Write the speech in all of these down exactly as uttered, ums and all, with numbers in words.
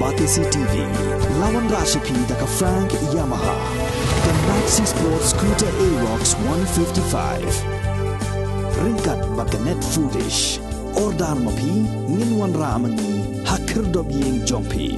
Batesi T V, la wanrah sha phi da ka Frank Yamaha, ka Maxi Sport Scooter Aerox one fifty-five. Ryngkat bad ka Net Foodish. Order ma phi, ngin wanrah ma ngi ha khyrdop ïing jong phi.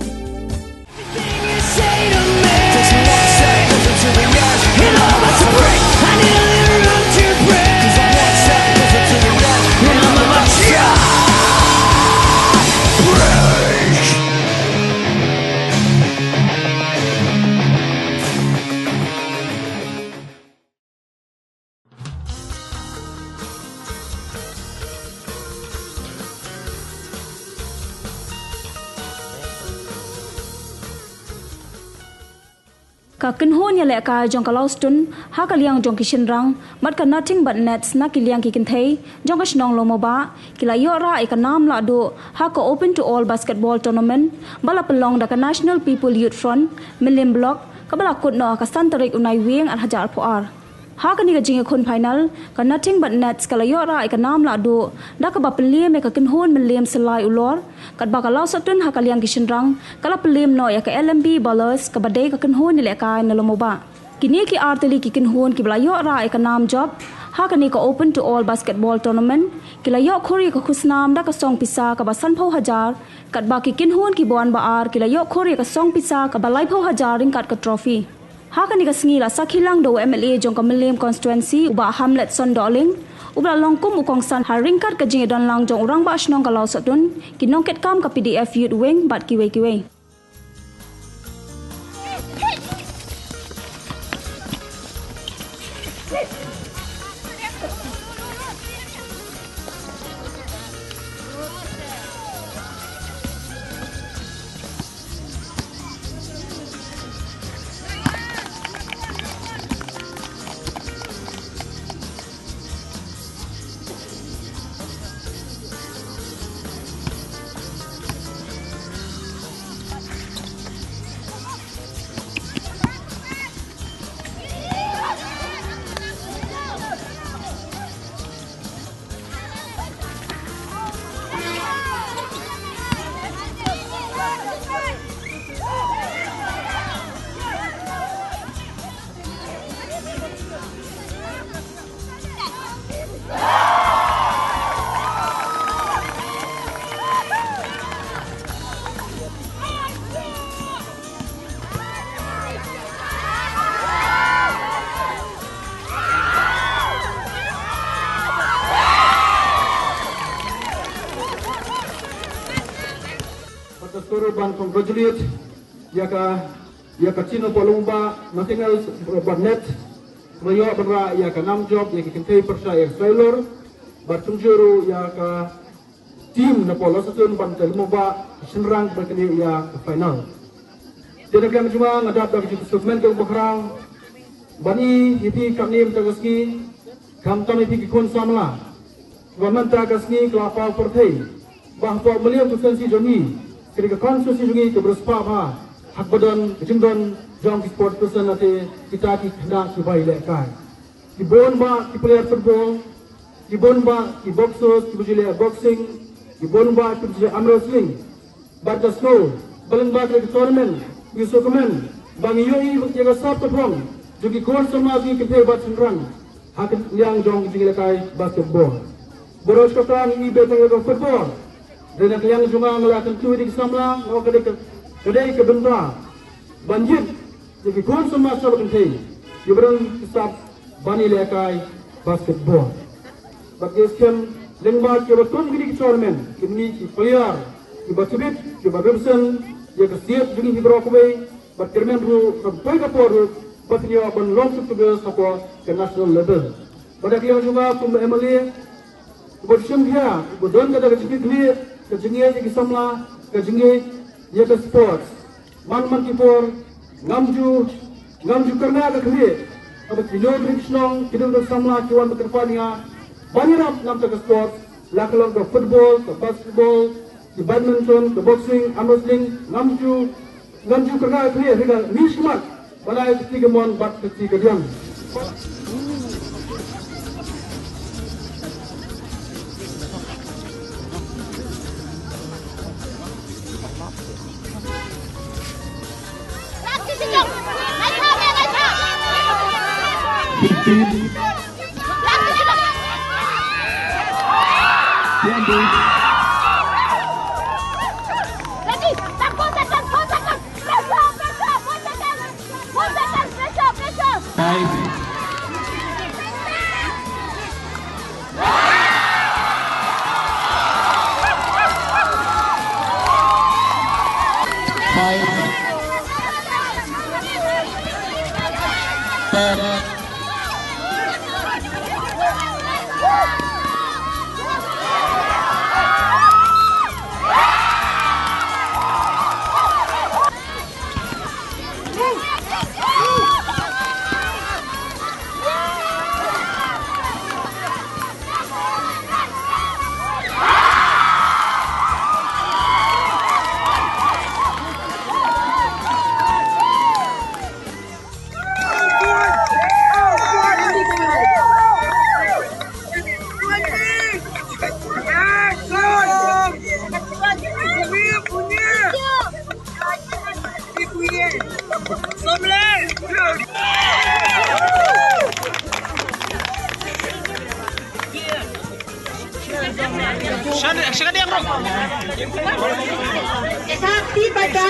Ka kynhun ïalehkai jong ka Lawsohtun ha ka liang jong ki shynrang bad ka Nothing But Nets na ki liang ki kynthei jong ka shnong Lawmawbah ki la ïoh rah ïa ka nam lahduh ha ka Open to All Basketball Tournament ba la pynlong da ka National People Youth Front, Mylliem Block, kaba la kut noh ha ka san tarik u Naiwieng ar hajar arphew ar. Ha kane ka jingïakhun final, ka Nothing But Nets ka la ïoh rah ïa ka nam lahduh da kaba pynliem ïa ka kynhun Mylliem Sylai Ulor, katba ka Lawsohtun ha ka liang ki shynrang ka la pynliem noh ïa ka L M B Ballers kaba dei ka kynhun ïalehkai na Lawmawbah. Kine ki ar tylli ki kynhun kiba la ïoh rah ïa ka nam jop ha kane ka Open to All Basketball Tournament ki la ïoh khur ïa ka khusnam da ka song pisa kaba sanphew hajar, katba ki kynhun kiba wan ba ar ki la ïoh khur ïa ka song pisa kaba laiphew hajar ryngkat ka trophy. Ha kane ka sngi la sakhi lang da u M L A jong ka Mylliem Constituency, u Bah Hamletson Dohling, uba la long kum u kongsan ha ryngkat ka jingïadon lang jong u Rangbah Shnong ka Lawsohtun, ki nongkitkam ka P D F Youth Wing bad kiwei kiwei. Bad ka sdang ruh ban congratulate ïa ka, ïa ka team na Lawmawbah, Nothing Else But Net, ba ïoh ban rah ïa ka nam jop ïa ki kynthei pyrshah ïa ka Sylai Ulor, bad kumjuh ruh ïa ka team na Lawsohtun bad ka Lawmawbah shynrang ba kane ïa ka final. Te na ka liang jong nga, nga dap da ka jingkyrmen kaba khraw ban ïa phi katne mynta ka sngi, khamtam ïa phi ki khun samla. Ba mynta ka sngi ka la paw pyrthei ba hapoh Mylliem constituency jong ngi, ka dei ka constituency jong ngi kaba riewspah bha ha kaba don ka jingdon jong ki sports person, lane kita ki khynnah kiba ïalehkai. Ki bun bah ki player football, ki bun bah ki boxers kiba ju leh boxing, ki bun bah kiba ju leh arm wrestling. Bad ka sngew ba lyngba kane ka tournament ngi sngewkmen ba ngi ïohi ïa ka sap ka phong jong ki khun samla, ki kynthei bad shynrang ha ka liang jong ka jingïalehkai basketball. Baroh shi katta ngi ibeiñ ïa ka football. Hynrei na ka liang jong nga, nga la kyntu ïa ki samla, nga ong ka dei ka, ka dei ka bynta ban ïit ïa ki khun samla sha ba kynthei, ïa ba don ki sap ban ïalehkai basketball. Bad ki skhem lyngba kiba kum kine ki tournament, kine ki player kiba tbit, kiba represent ïa ka state jong ngi hi baroh kawei, bad kyrmen ruh ka poi ka por ruh ba kin ïoh ban long suk tubes hapoh ka national level. Bad na ka liang jong nga kum u M L A, uba shim khia, uba don kata ka jingkitkhlieh, ka jingïeit ïa ki samla, ka jingïeit ïa ka sports. Man man ki por ngam ju, ngam ju kyrngah ka khlieh haba kino kino ki shnong, kino kino ki samla ki wan ban kyrpad ïa nga ban ïarap na bynta ka sports, la ka long ka football, ka basketball, ki badminton, ka boxing, arm wrestling, ngam ju, ngam ju kyrngah ka khlieh, hynrei nga mih shakhmat ban ai ka kti kamon bad ka kti kadiang. Team T N D. Five. Five. Ten. Shaka diang, bro. Sakti baca.